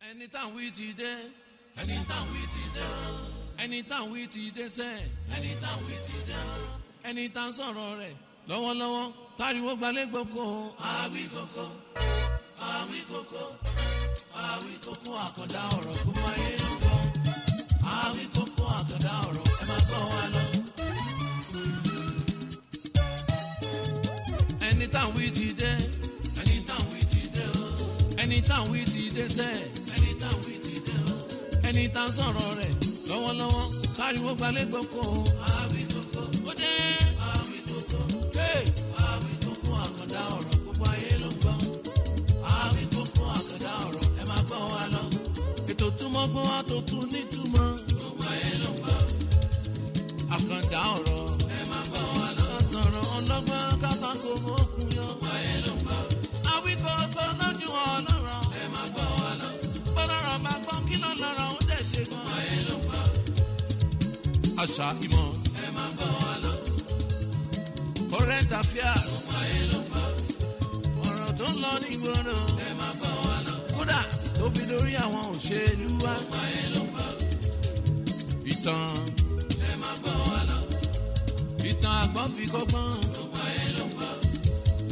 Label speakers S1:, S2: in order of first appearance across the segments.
S1: Ẹni táwọn wí ti dé, ẹni táwọn wí ti dé, ẹni táwọn wí ti dé sẹ́, ẹni táwọn wí ti dé, ẹni tá ń sọ̀rọ̀ rẹ̀ lọ́wọ́lọ́wọ́, táriwo gbalẹ̀ gboko. Àwí kókó, àwí kókó, àwí kókó, àkàndá ọ̀rọ̀, gbogbo ayé ló ń gbọ́. Àwí kókó, àkàndá ọ̀rọ̀, ẹ máa gbọ́ wa lọ. Ẹni táwọn wí ti dé, ẹni táwọn wí ti dé o, ẹni táwọn wí ti dé sẹ́, ẹni táwọn wí ti dé o, ẹni tá ń sọ̀rọ̀ rẹ̀ lọ́wọ́lọ́wọ́, táriwo gbalẹ̀ gboko. Àwí kókó, ó dé. Àwí kókó, hey! Àwí kókó, àkàndá ọ̀rọ̀, gbogbo ayé ló ń gbọ́. Àwí kókó, àkàndá ọ̀rọ̀, ẹ máa gbọ́ wa lọ. Ètò túmọ̀ gbọ́n wa tó tún nítumọ̀, gbogbo ayé ló ń gbọ́. Àkàndá ọ̀rọ̀, ẹ máa gbọ́ wa lọ. Sọ̀rọ̀ ọlọ́gbọ́n kábàkó mọ́kùn yọ. Gbogbo ayé ló ń gbọ́. Àwí kókó lójú ọlọ́rọ̀, ẹ máa gbọ́ wa lọ. Bọ́lọ́rọ̀ bá gbọ́ kí lọ́lọ́rọ̀ ó dẹ̀ ṣe gan. Gbogbo ayé ló ń gbọ́. Àṣà ìmọ̀, ẹ máa gbọ́ wa lọ. Current affairs, gbogbo ayé ló ń gbọ́. Ọ̀rọ̀ tó ń lọ nígboro, ẹ máa gbọ́ wa lọ. Kódà tó fi dórí àwọn òṣèlú wa, gbogbo ayé ló ń gbọ́. Ìtàn, ẹ máa gbọ́ wa lọ. Ìtàn àgbọ̀n fi kọ́gbọ́n, gbogbo ayé ló ń gbọ́.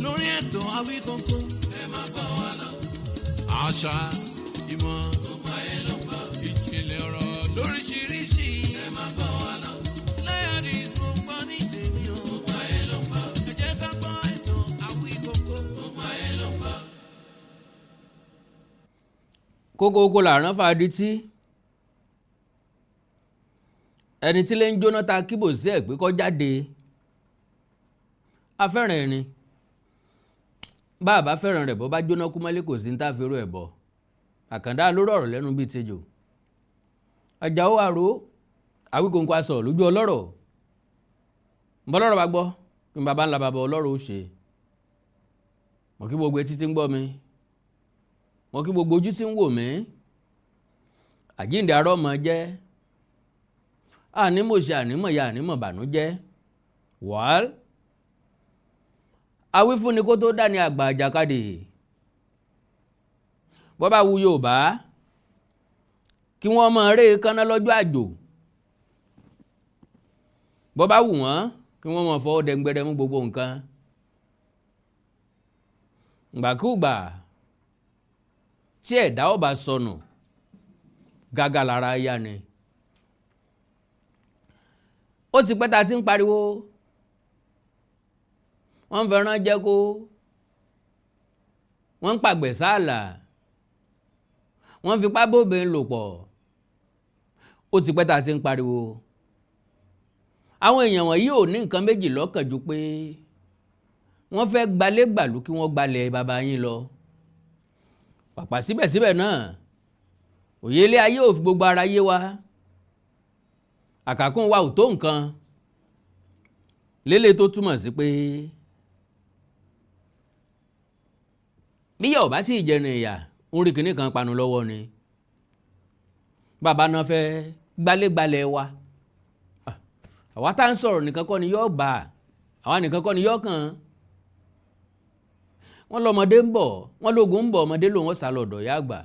S1: Lórí ètò Awíkóńkó, ẹ máa gbọ́ wa lọ. Àṣà ìmọ̀, gbogbo ayé ló ń gbọ́. Ìjìnlẹ̀ ọ̀rọ̀ lóríṣiríṣi, ẹ máa gbọ́ wa lọ. Láyàdís mo gbọ́ ní tèmi o, gbogbo ayé ló ń gbọ́. Ẹ jẹ́ ká gbọ́ ètò Awíkóńkó, gbogbo ayé ló ń gbọ́.
S2: Kókókó làrán fàdítí. Ẹni tí lè ń jóná ta kíbò sí ẹ̀ pé kó jáde, afẹ́ràn ẹni bá a bá fẹ́ràn rẹ̀, bó bá jóná kú mọ́lé, kò sí ní tá a fi rú ẹ̀ bọ̀. Àkàndá lórí ọ̀rọ̀ lẹ́nu bíi tejò. Àjàó àrò, Awíkonko aṣọ lójú ọlọ́rọ̀. Bọ́lọ́rọ̀ bá gbọ́ kí n bàbá ńlá bàbá ọlọ́rọ̀ ó ṣe. Mo kí gbogbo etí tí ń gbọ́ mi, mo kí gbogbo ojú tí ń wò mí. Àjíǹde arọ́ mọ jẹ́, ànímọ̀ ṣe, ànímọ̀ ya, ànímọ̀ bànújẹ́. Wàá awífúnni kó tó dání àgbà àjàkadì. Bọ́ bá wu Yorùbá kí wọ́n mọ eré kánná lọ́jọ́ àjò, bọ́ bá wù wọ́n kí wọ́n mọ fọwọ́ dẹ́ngbẹ́rẹ́ mú gbogbo nǹkan. Ìgbàkúùgbà tí ẹ̀dá ó bá sọnù, gágá lára yá ni. Ó ti pẹ́ ta ti ń pariwo, wọ́n ń fẹ́ràn jẹ́ kó wọ́n ń pàgbẹ́ sáàlà, wọ́n ń fipá bóbin lò pọ̀. Ó ti pẹ́ ta ti ń pariwo. Àwọn èèyàn wọ̀nyí ò ní nǹkan méjì lọ́kàn ju pé wọ́n fẹ́ gbalé gbàlú, kí wọ́n gbalẹ̀ bàbá yín lọ. Pàpà síbẹ̀síbẹ̀ náà, òye ilé ayé ò fi gbogbo ara yé wa, àkàkùn wa ò tó nǹkan lélẹ̀, tó túmọ̀ sí pé bíyà ò bá sì jẹrin ìyà ń rí kinní kan panu lọ́wọ́ ni. Bàbá náà fẹ́ gbalégbálẹ̀ wa, àwa tá à ń sọ̀rọ̀ nìkan kọ́ ni yóò bá àwa, nìkan kọ́ ni yóò kàn. Wọ́n lọ́mọdé ń bọ̀, wọ́n lógun ń bọ̀, ọmọdé lòun ó sá lọ ọ̀dọ̀ ìyá àgbà.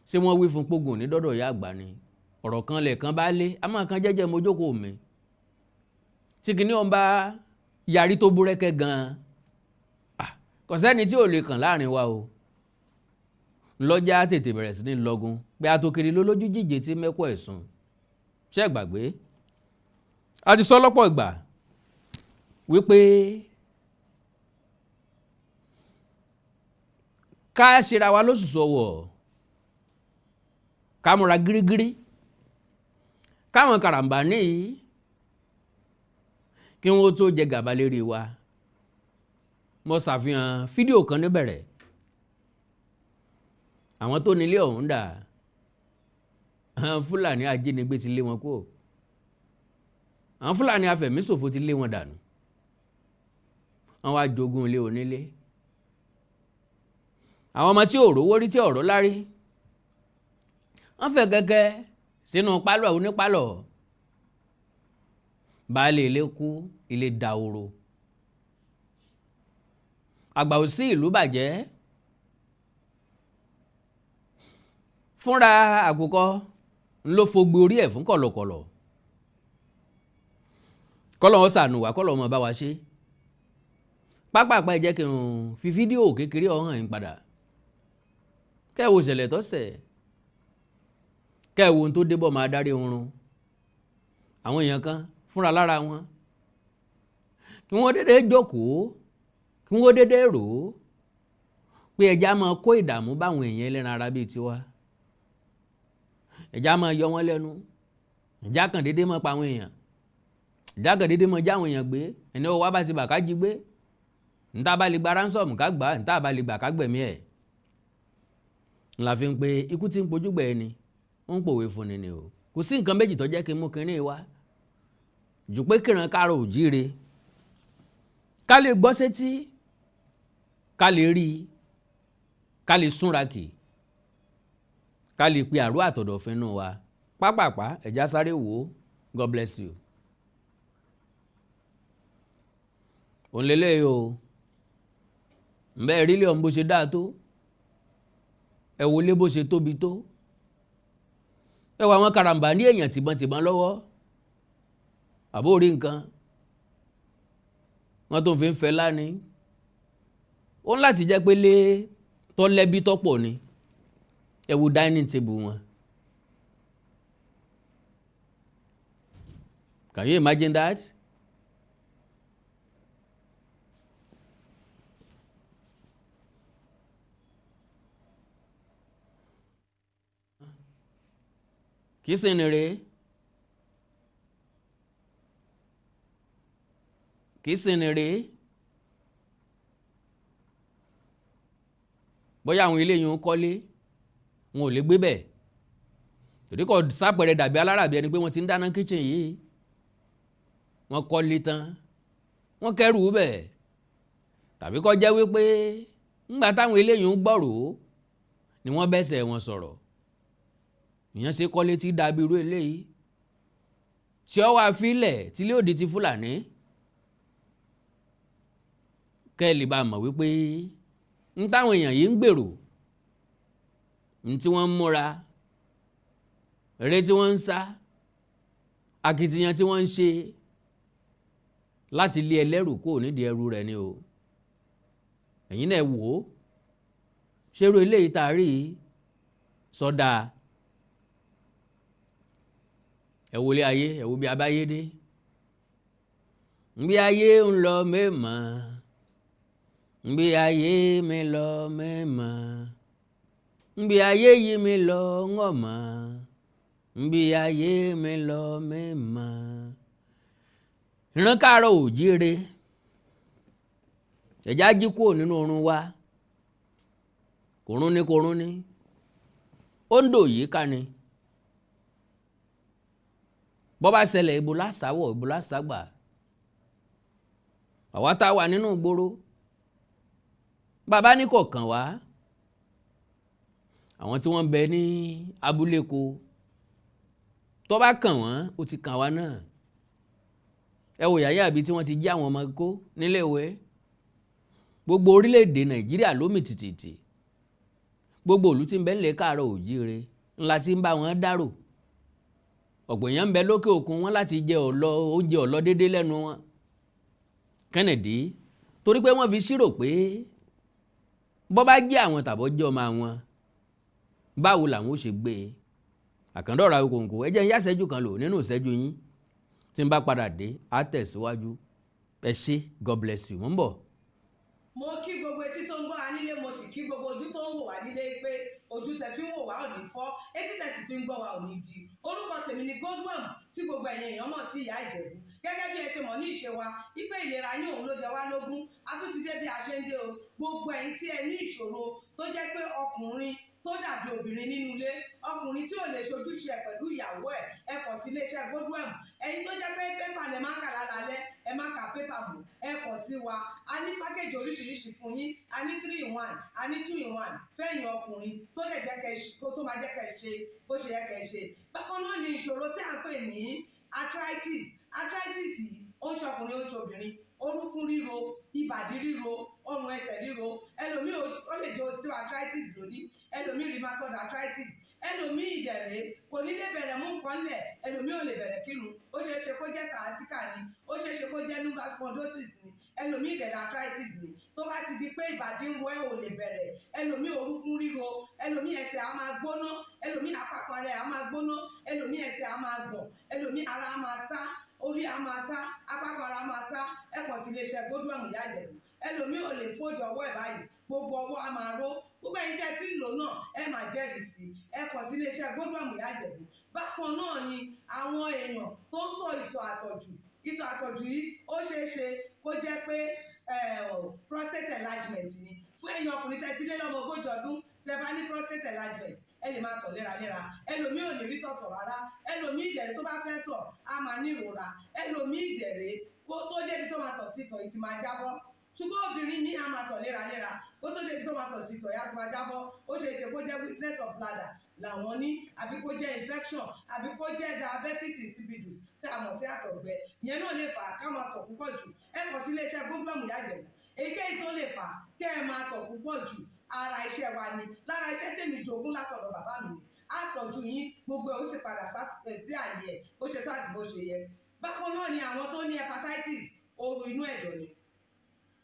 S2: Ṣé wọ́n wí fún pógùn ní dọ́dọ̀ ìyá àgbà ni? Ọ̀rọ̀ kan lẹ̀kan bá lé a máa kan jẹ́jẹ́ mojókòó mi tí kìíní ọ̀n bá yarí tó búrẹ́kẹ́ gan-an, kò sẹ́ni tí ò lè kàn láàrin wa o. Lọ́jà tètè bẹ̀rẹ̀ sí ní lọ́gun pé àtòkèrè ló lójú jíje tí mẹ́kọ̀ ẹ̀sùn. Ṣé gbàgbé a ti sọ lọ́pọ̀ ìgbà wípé ká ṣera wa lóṣùṣù ọwọ̀, ká múra gírígírí, káwọn karambà ní kí wọ́n tó jẹ gàba lérí wa. Mo ṣàfihàn fídíò kan níbẹ̀rẹ̀. Àwọn tó nílé ọ̀hún dà? Àwọn Fúlàní ajínigbé ti lé wọn kúrò, àwọn Fúlàní afẹ̀míṣòfò ti lé wọn dànù, wọ́n wá jogún ilé onílé. Àwọn ọmọ tí ò rówó rí, tí ọ̀rọ̀ lárí, wọ́n fẹ́ kẹ́kẹ́ sínú pálọ̀ onípálọ̀. Baálé ilé kú, ilé dahoro, àgbà ò sí, ìlú bàjẹ́. Fúnra àkùkọ ńlọ fogbe orí ẹ̀ fún kọ̀lọ̀kọ̀lọ̀. Kọ́lọ̀ wọn sànù wá, kọ́lọ̀ wọn bá wa ṣe. Pápápá, ẹ jẹ́ kí n fi fídíò kékeré ọ̀hún yín padà, kẹ́ ẹ wo ìṣẹ̀lẹ̀ tó ṣẹ̀, kẹ́ ẹ wo ohun tó débọ̀ máa dárí oorun àwọn èèyàn kan fúnra lára wọn, kí wọ́n dédé jókòó, kí wọ́n dédé rò ó pé ẹja máa kó ìdààmú báwọn èèyàn ẹlẹ́ran ara bíi tiwa, ẹja máa yọ wọ́n lẹ́nu, ẹja kàn dédé máa pa àwọn èèyàn, ẹja kàn dédé máa já àwọn èèyàn gbé. Ẹni ọwọ́ bá ti bà, ká jí gbé. Níta bá lè gba ransom, ká gbà. Níta bá lè gbà, ká gbẹ̀mí ẹ̀. Ńlá fi ń pe ikú tí ń pojúgbà ẹni, ń pòwe fún ni ni o. Kò sí nǹkan méjì tó jẹ́ kí n mú kinní wá jù pé kíran káàrọ̀ òjíire, ká lè gbọ́ sétí, ká lè rí i, ká lè súnra kì, ká lè pe àrò àtọ̀dọ̀fin nù wa. Pápápá, ẹ̀já sáré wò ó. God bless you. Òun lélẹ́yìí o. Ǹbẹ́ rí ilé ọ̀hún bó ṣe dáa tó? Ẹ wo ilé bó ṣe tóbi tó. Ẹ wo àwọn karambà ní èèyàn tìbọntìbọn lọ́wọ́, àbó orí nǹkan wọ́n tó fi ń fẹ́ lánìí. Ó ń láti jẹ́ pé lé tọ́lẹ́bí tọ́pọ̀ ni. Ẹ wo dining table wọn. Can you imagine that? Kì í sì ní rèé, kì í sì ní rèé. Bóyá àwọn eléyìí ń kọ́lé, wọn ò lè gbé bẹ́ẹ̀, torí kò sápẹ̀rẹ̀ dàbí alárabí ẹni pé wọ́n ti ń dáná kitchen yìí. Wọ́n kọ́lé tán, wọ́n kẹ́rù bẹ́ẹ̀, tàbí kó jẹ́ wípé ńgbà táwọn eléyìí ń gbọ́rò ni wọ́n bẹ́sẹ̀ wọn sọ̀rọ̀. Ìyẹn ṣe kọ́lé tí dàbí irú eléyìí tí ó wàá filẹ̀ tí ilé òdì ti Fúlàní, kẹ́ ẹ lè bá a mọ̀ wípé ń táwọn èèyàn yìí ń gbèrò, ń tí wọ́n ń múra, eré tí wọ́n ń sá, akitiyan tí wọ́n ń ṣe láti lé ẹlẹ́rù kúrò nídìí ẹrù rẹ̀ ni o. Ẹ̀yin náà wò ó, ṣerú eléyìí tá a rí sọdá. Ẹ wọlé ayé, ẹ wo bí abáyé dé, nbí ayé ń lọ mẹ́mọ́, nbí ayé mi lọ mẹ́mọ́, nbí ayé yìí mi lọ ńgọ̀mọ́, nbí ayé mi lọ mẹ́mọ́. Ìran káàárọ̀ òjíire, ẹ̀já jí kúrò nínú oorun wa. Kòrún ní kòrún ní, ó ń dò yìí ká ni. Bọ́ bá ṣẹlẹ̀, ibo lásàwọ̀, ibo lásàgbà? Àwa tá a wà nínú ìgboro, bàbá ní kò kàn wá. Àwọn tí wọ́n ń bẹ ní abúlé ko, tó bá kàn wọ́n, ó ti kàn wá náà. Ẹ wò yàyà àbí tí wọ́n ti jí àwọn ọmọ kó níléèwé. Gbogbo orílẹ̀-èdè Nàìjíríà ló mì tìtìtì. Gbogbo ìlú tí ń bẹ nílẹ̀ káàárọ̀ òjíire ńlá tí ń bá wọn dárò. Ọ̀pọ̀ èèyàn ń bẹ lókè òkun wọn láti jẹ ọ̀lọ́, oúnjẹ ọ̀lọ́ déédéé lẹ́nu wọn. Kennedy, torí pé wọ́n fi ṣírò pé bọ́ bá jẹ́ àwọn tàbọ̀ jẹ́ ọmọ àwọn, báwo làwọn ó ṣe gbé e? Àkàndọ̀rọ̀ Awíkonko, ẹ jẹ́ ń yá ìṣẹ́jú kan lò nínú ìṣẹ́jú yín. Tí n bá padà dé, á tẹ̀síwájú. Ẹ ṣé, God bless you. Mo ń bọ̀.
S3: Mo kí gbogbo etí tó ń gbọ́ wa nílé, mo sì kí gbogbo ojú tó ń wò wá nílé pé ojú tẹ fi ń wò wá ò ní fọ́, etí tẹ sì fi ń gbọ́ wa ò ní di. Orúkọ tèmi ni Godwin, tí gbogbo ẹ̀yin èèyàn mọ̀ sí Ìyá Ìjẹ̀bú. Gẹ́gẹ́ bí ẹ ṣe mọ̀ ní ìṣe wa wípé ìlera yín òun ló jẹ wá lógún, a tún ti dé bí a ṣe ń dé o. Gbogbo ẹ̀yin tí ẹ ní ìṣòro tó jẹ́ pé ọkùnrin tó dàbí obìnrin nínú ilé, ọkùnrin tí ò lè ṣojúṣe ẹ̀ pẹ̀lú ìyàwó ẹ̀, ẹ kàn sí iléeṣẹ́ Godwin. Ẹ̀yin tó jẹ́ pé pépà lẹ máa ń kà lálálẹ́, ẹ má ka pépà mọ́, ẹ kàn sí wa. A ní package oríṣiríṣi fún yín. A ní 3 in 1, a ní 2 in 1 fẹ́yìn ọkùnrin tó lè jẹ́ kẹ́ kó tó máa jẹ́ kẹ́ ṣe bó ṣe yẹ kẹ́ ṣe. Bákan náà ni ìṣòro tí à ń pè ní arthritis. Arthritis yìí, ó ń ṣọkùnrin, ó ń ṣobìnrin. Orúnkún ríro, ìbàdí ríro, ọrùn ẹsẹ̀ ríro. Ẹlòmíì, ó lè jẹ́ osteoarthritis lónìí, ẹlòmíì rheumatoid arthritis. Ẹlòmíì ìdẹ̀rẹ̀ kò ní lè bẹ̀rẹ̀ mú nǹkan lẹ̀, ẹlòmíì ò lè bẹ̀rẹ̀ kírun. Ó ṣeé ṣe kó jẹ́ sciatica ni, ó ṣeé ṣe kó jẹ́ lumbar spondylosis ni, ẹlòmíì ìdẹ̀rẹ̀ arthritis ni. Tó bá ti di pé ìbàdí ń ro ẹ́, ò lè bẹ̀rẹ̀. Ẹlòmíì, orúkún ríro, ẹlòmíì, ẹsẹ̀ á máa gbóná, ẹlòmíì, àpapọ̀ rẹ̀ á máa gbóná, ẹlòmíì, ẹsẹ̀ á máa gbọ̀n, ẹlòmíì, ara á máa tá, orí á máa tá, apákan ara máa tá. Ẹ kàn sí iléeṣẹ́ Godwin Ìyá Ìjẹ̀bú. Ẹlòmíì ò lè fold ọwọ́ ẹ̀ báyìí, gbogbo ọwọ́ á máa ró. Gbogbo ẹ̀yin tẹ́ tí ń lò náà, ẹ máa jẹ́rìí sí. Ẹ kàn sí iléeṣẹ́ Godwin Ìyá Ìjẹ̀bú. Bákan náà ni àwọn èèyàn tó ń tọ̀ ìtọ̀ àtọ̀jù. Ìtọ̀ àtọ̀jù yìí, ó ṣeé ṣe kó jẹ́ pé prostate enlargement ni. Fún ẹ̀yin ọkùnrin tẹ́ ti lé lọ́mọ 40 ọdún, tẹ́ bá ní prostate enlargement, ẹ lè máa tọ̀ léraléra. Ẹlòmíì ò ní rí tọ̀tọ̀ rárá. Ẹlòmíì ìdẹ̀rẹ̀, tó bá fẹ́ tọ̀, á máa ní ìrora. Ẹlòmíì ìdẹ̀rẹ̀, kó tó débi tó máa tọ̀ sí, ìtọ̀ yìí ti máa jábọ́. Ṣùgbọ́n obìnrin ní á máa tọ̀ léraléra, kó tó débi tó máa tọ̀ sí, ìtọ̀ yìí á ti máa jábọ́. Ó ṣe é ṣe kó jẹ́ weakness of bladder làwọn ní, àbí kó jẹ́ infection, àbí kó jẹ́ diabetes insipidus tí a mọ̀ sí àtọ̀gbẹ. Ìyẹn náà lè fà á ká máa tọ̀ púpọ̀ jù. Ẹ kàn sí iléeṣẹ́ Godwin Ìyá Ìjẹ̀bú. Èyíkéyìí tó lè fà á kẹ́ ẹ máa tọ̀ púpọ̀ jù, ara iṣẹ́ wa ni. Lára iṣẹ́ tèmi jogún látọ̀dọ̀ bàbá mi ni. Á tọ́jú yín, gbogbo ẹ̀ ó sì padà sí àyè ẹ̀ bó ṣe tó àti bó ṣe yẹ. Bákan náà ni àwọn tó ní hepatitis, ooru inú ẹ̀dọ̀ ni.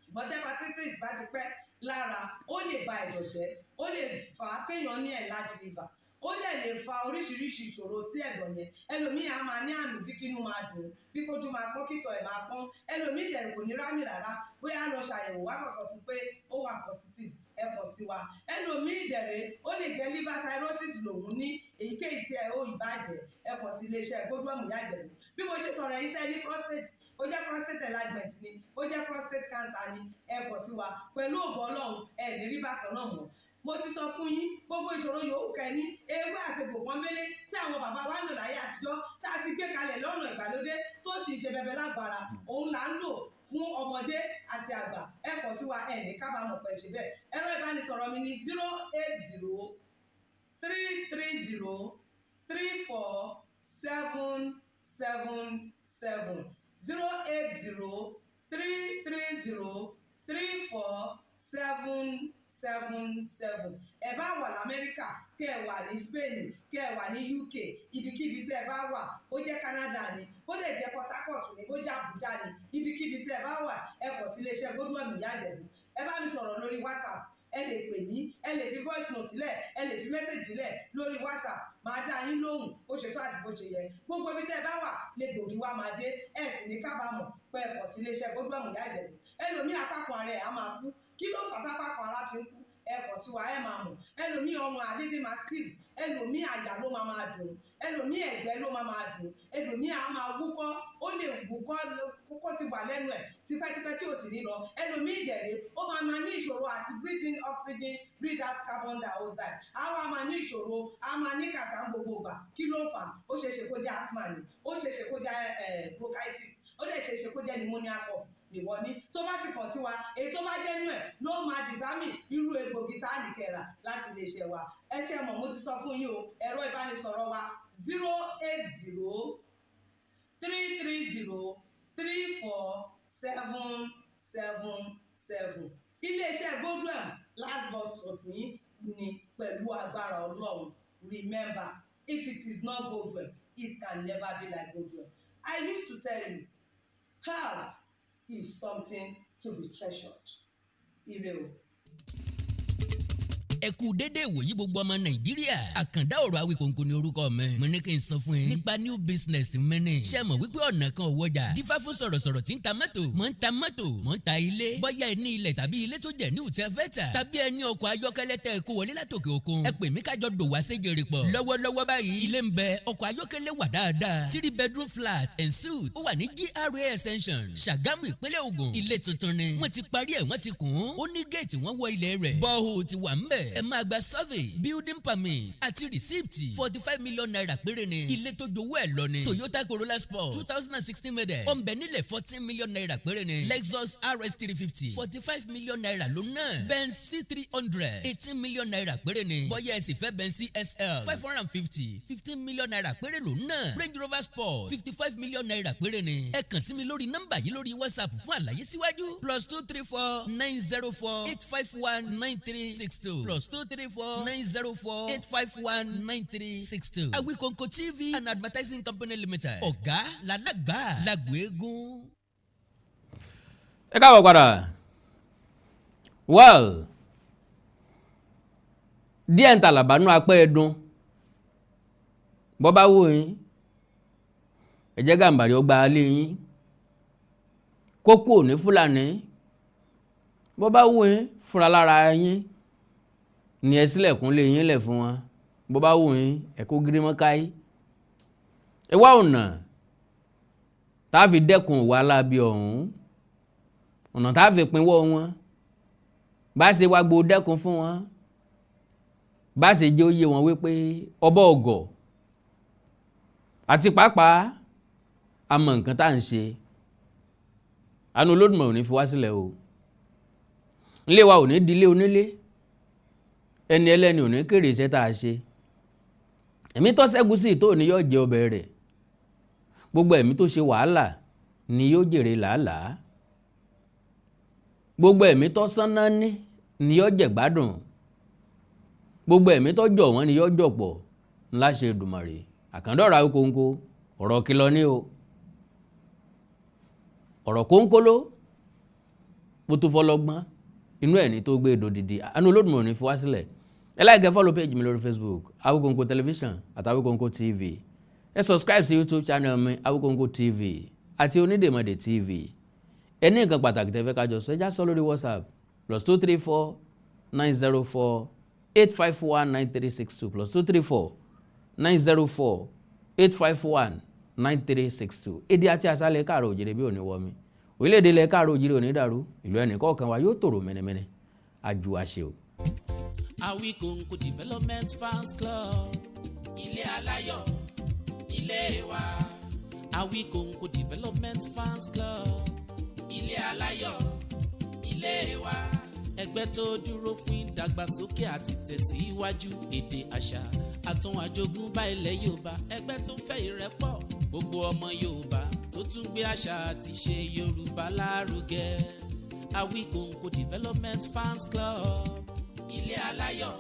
S3: Ṣùgbọ́n tí hepatitis bá ti pẹ́ lára, ó lè ba ẹ̀dọ̀ jẹ́, ó lè fà á kéèyàn ní enlarged liver, ó dẹ̀ lè fa oríṣiríṣi ìṣòro sí ẹ̀dọ̀ yẹn. Ẹlòmíì á máa ní àmì bí kínú máa dùn, bí kójú máa pọ́n, kítọ̀ ẹ̀ máa pọ́n. Ẹlòmíì dẹ̀ kò ní rámì rárá, bóyá lọ ṣàyẹ̀wò, wá kàn sọ fún pé ó wà positive. Ẹ kàn sí wa. Ẹlòmíì dẹ̀rẹ̀, ó lè jẹ́ liver cirrhosis lòun ní. Èyíkéyìí tí ẹ ó ìbàjẹ́, ẹ kàn sí iléeṣẹ́ Godwin Ìyá Ìjẹ̀bú. Bí mo ṣe sọ̀rọ̀ yìí, tẹ́ ní prostate, ó jẹ́ prostate enlargement ni, ó jẹ́ prostate cancer ni, ẹ kàn sí wa. Pẹ̀lú ògo Ọlọ́run, ẹ ní rí bákan náà mọ́. Mo ti sọ fún yín, gbogbo ìṣòro yòówù kẹ́ni, ewé àti egbò pọ́nbélé tí àwọn bàbá wa ń lò láyé àtijọ́, tá a ti gbé kalẹ̀ lọ́nà ìgbàlódé, tó sì ń ṣe bẹbẹ lágbára, òun là ń lò fún ọmọdé àti àgbà. Ẹ kàn sí wa, ẹ ní kábàámọ̀ pẹ̀ ṣe bẹ́ẹ̀. Ẹ̀rọ ìbánisọ̀rọ̀ mi ní 08033034777, 08033034777. Ẹ bá wà lamẹ́ríkà, kẹ́ ẹ wà ní Spain, kẹ́ ẹ wà ní UK, ibikíbi tẹ́ ẹ bá wà, ó jẹ́ Canada ni, ó lè jẹ́ Port Harcourt ni, ó jẹ́ Abuja ni, ibikíbi tẹ́ ẹ bá wà, ẹ kàn sí iléeṣẹ́ Godwin Ìyá Ìjẹ̀bú. Ẹ bá mi sọ̀rọ̀ lórí WhatsApp, ẹ lè pè mí, ẹ lè fi voice note lẹ̀, ẹ lè fi message lẹ̀ lórí WhatsApp, máa dá yín lóhùn bó ṣe tó àti bó ṣe yẹ. Gbogbo ibi tẹ́ ẹ bá wà lè gbòógì wá máa dé. Ẹ sì ní kábàámọ̀ pé ẹ kàn sí iléeṣẹ́ Godwin Ìyá Ìjẹ̀bú. Ẹlòmíì, apákan ara ẹ̀ á máa kú. Kí ló fà tápákan ara fi ń kú? Ẹ kàn sí wa, ẹ máa mọ̀. Ẹlòmíì, ọrùn àdédé máa stiff, ẹlòmíì, àyà ló máa máa dùn, ẹlòmíì, ẹ̀gbẹ́ ló máa máa dùn, ẹlòmíì á máa wúkọ́, ó lè wúkọ́ kókó ti wà lẹ́nu ẹ̀ tipẹ́tipẹ́ tí ò sì ní lọ. Ẹlòmíì ìdẹ̀rẹ̀, ó máa máa ní ìṣòro àti breathe in oxygen, breathe out carbon dioxide. Á wá máa ní ìṣòro, á máa ní kàtà gbogbo ìgbà. Kí ló ń fà? Ó ṣeé ṣe kó jẹ́ asthma ni, ó ṣeé ṣe kó jẹ́ bronchitis, ó lè ṣeé ṣe kó jẹ́ pneumonia cough nìwọ ní. Tó bá ti kàn sí wa, èyí tó bá jẹ́ nú ẹ̀ ló máa determine irú egbògi tá a nìkẹ́ra láti lè ṣe wa. Ẹ ṣe mọ̀, mo ti sọ fún yín o. Ẹ̀rọ ìbánisọ̀rọ̀ wa, 08033034777. Iléeṣẹ́ Godwin, last bus stop yín ni pẹ̀lú agbára Ọlọ́run. Remember, if it is not Godwin, it can never be like Godwin. I used to tell you, health is something to be treasured. Ire o.
S2: Ẹ kú dédé ìwòyí, gbogbo ọmọ Nàìjíríà. Àkàndá ọ̀rọ̀ Awíkonko ní orúkọ mi. Mo ní kí n sọ fún yín nípa new business mi ní. Ṣé mọ̀ wípé ọ̀nà kan ò wọjà dífá fún sọ̀rọ̀sọ̀rọ̀ tí ń ta mọ́tò? Mò ń ta mọ́tò, mò ń ta ilé. Bóyá ẹ ní ilẹ̀ tàbí ilé tó jẹ́ ní ìtẹ́ fẹ́ tà, tàbí ẹ ní ọkọ̀ ayọ́kẹ́lẹ́ tẹ́ ẹ kó wọlé látòkè òkun, ẹ pè mí kájọ dòwò àṣejèrè pọ̀. Lọ́wọ́lọ́wọ́ báyìí, ilé ń bẹ, ọkọ̀ ayọ́kẹ́lẹ́ wà dáadáa. Three bedroom flat and suite, ó wà ní GRA Extension, Ṣàgámù, ìpínlẹ̀ Ògùn. Ilé tuntun ni, wọ́n ti parí ẹ̀, wọ́n ti kùn ún, ó ní géètì, wọ́n wọ ilẹ̀ rẹ̀, borehole ti wà ńbẹ̀. Ẹ máa gba survey, building permit àti receipt. ₦45 million péré ni. Ilé tó jowó ẹ̀ lọ ni Toyota Corolla Sport 2016 model, ó ń bẹ nílẹ̀, ₦14 million péré ni. Lexus RS 350, ₦45 million ló ná. Benz C 300, ₦18 million péré ni. Bóyá ẹ sì fẹ́ Benz CSL 550, ₦15 million péré ló ná. Range Rover Sport, ₦55 million péré ni. Ẹ kàn sí mi lórí nọ́mbà yìí lórí WhatsApp fún àlàyé síwájú: +2349048519362,
S4: +234 904 851 9362. Awikonko TV and Advertising Company Limited, ọ̀gá làlágbà làgbé eégún.
S2: Ẹ káàbọ̀ padà. Well, díẹ̀ ń tàlàbánú apẹ́ ẹ̀dùn. Bọ́ bá wù yín, ẹ jẹ́ Gàmbàrí ọgbà alẹ́ yín kókó ní Fúlàní. Bọ́ bá wù yín, fúnra lára yín ní ẹ sílẹ̀kùn lé yín lẹ̀ fún wọn. Bọ́ bá wù yín, ẹ kó gírímọ́káyé. Ẹ wá ọ̀nà tá a fi dẹ́kun ìwà aláàbí ọ̀hún, ọ̀nà tá a fi pinwọ́ wọn, bá ṣe wá gbó dẹ́kun fún wọn, bá ṣe jẹ́ ó yé wọn wípé ọbọ̀ ọ̀gọ̀ àti pàápàá a mọ nǹkan tá à ń ṣe. Àánú Olódùmarè ò ní fi wá sílẹ̀ o. Ilé wa ò ní dilé onílé, ẹni ẹlẹ́ni ò ní kéré iṣẹ́ tá a ṣe. Ẹ̀mí tó ṣẹ́gun sí tó ní yóò jẹ ọbẹ̀ rẹ̀. Gbogbo ẹ̀mí tó ṣe wàhálà ni yóò jèrè làálàá. Gbogbo ẹ̀mí tó sánná ní ni yóò jẹ gbádùn. Gbogbo ẹ̀mí tó jọ̀ wọ́n ni yóò jọ̀pọ̀ ńlá ṣe Èdùmàrè. Àkàndọ̀rọ̀ Awíkonko, ọ̀rọ̀ kìlọ̀ ní o, ọ̀rọ̀ kónkóló bó tó fọlọ́gbọ́n inú ẹ̀ ní tó gbé dòdìdì. Àánú Olódùmarè ní fi wá sílẹ̀. Ẹ like, follow page mi lórí Facebook, Awikonko Television àti Awikonko TV. Ẹ subscribe sí YouTube channel mi, Awikonko TV àti Onídèmọdè TV. Ẹ ní nǹkan pàtàkì tẹ́ fẹ́ ká jọ sọ, ẹ já sọ lórí WhatsApp, +234 904 851 9362, +234 904 851 9362. Èdè àti àṣàlẹ̀ káàrọ̀ òjìrè bí òní wọmi, orílẹ̀-èdè ilẹ̀ káàrọ̀ òjìrè òní dàrú, ìlú ẹnì kọ̀ọ̀kan wa yóò tòrò mẹ́nẹ́mẹ́nẹ́ àjù àṣẹ o.
S1: Awikonko Development Fans Club, ilé aláyọ̀ ilé wa. Awikonko Development Fans Club, ilé aláyọ̀ ilé wa. Ẹgbẹ́ tó dúró fún ìdàgbàsókè àti tẹ̀síwájú èdè, àṣà àtún àjogúnbá ilẹ̀ Yorùbá. Ẹgbẹ́ tó fẹ́ ìrẹ́pọ̀ gbogbo ọmọ Yorùbá, tó tún gbé àṣà àti ṣe Yorùbá lárugẹ. Awikonko Development Fans Club, ilé aláyọ̀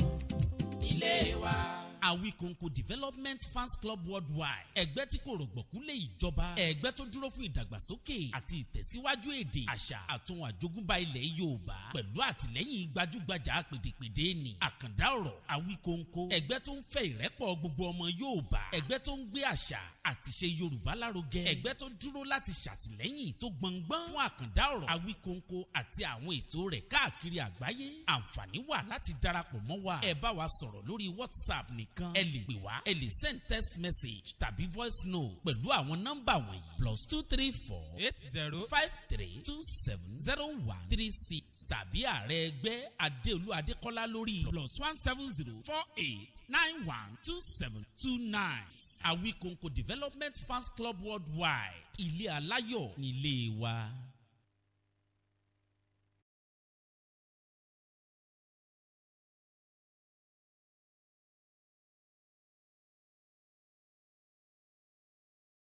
S1: ilé wa.
S4: Awikonko Development Fans Club Worldwide, ẹgbẹ́ tí kò rọ̀gbọ̀kú lé ìjọba, ẹgbẹ́ tó dúró fún ìdàgbàsókè àti ìtẹ̀síwájú èdè, àṣà àtún àjogúnbá ilẹ̀ Yorùbá, pẹ̀lú àtìlẹ́yìn gbajúgbajà pèdèpèdè ní àkàndá ọ̀rọ̀ Awikonko. Ẹgbẹ́ tó ń fẹ́ ìrẹ́pọ̀ gbogbo ọmọ Yorùbá, ẹgbẹ́ tó ń gbé àṣà àti ṣe Yorùbá lárugẹ, ẹgbẹ́ tó dúró láti ṣàtìlẹ́yìn tó gbọngbọ́n fún àkàndá ọ̀rọ̀ Awikonko àti àwọn ètò rẹ̀ káàkiri àgbáyé. Àǹfààní wà láti darapọ̀ mọ́ wa. Ẹ bá wa sọ̀rọ̀ lórí WhatsApp nìkan. Ẹ lè pè wá, ẹ lè send text message tàbí voice note pẹ̀lú àwọn nọ́mbà wọ̀nyí: +234
S5: 80
S4: 53270136, tàbí ààrẹ ẹgbẹ́ Adéolú Adékọ́lá lórí +1 70 48 91 27 29. Awikonko Development Fans Club Worldwide, ilé aláyọ̀ nílé wa.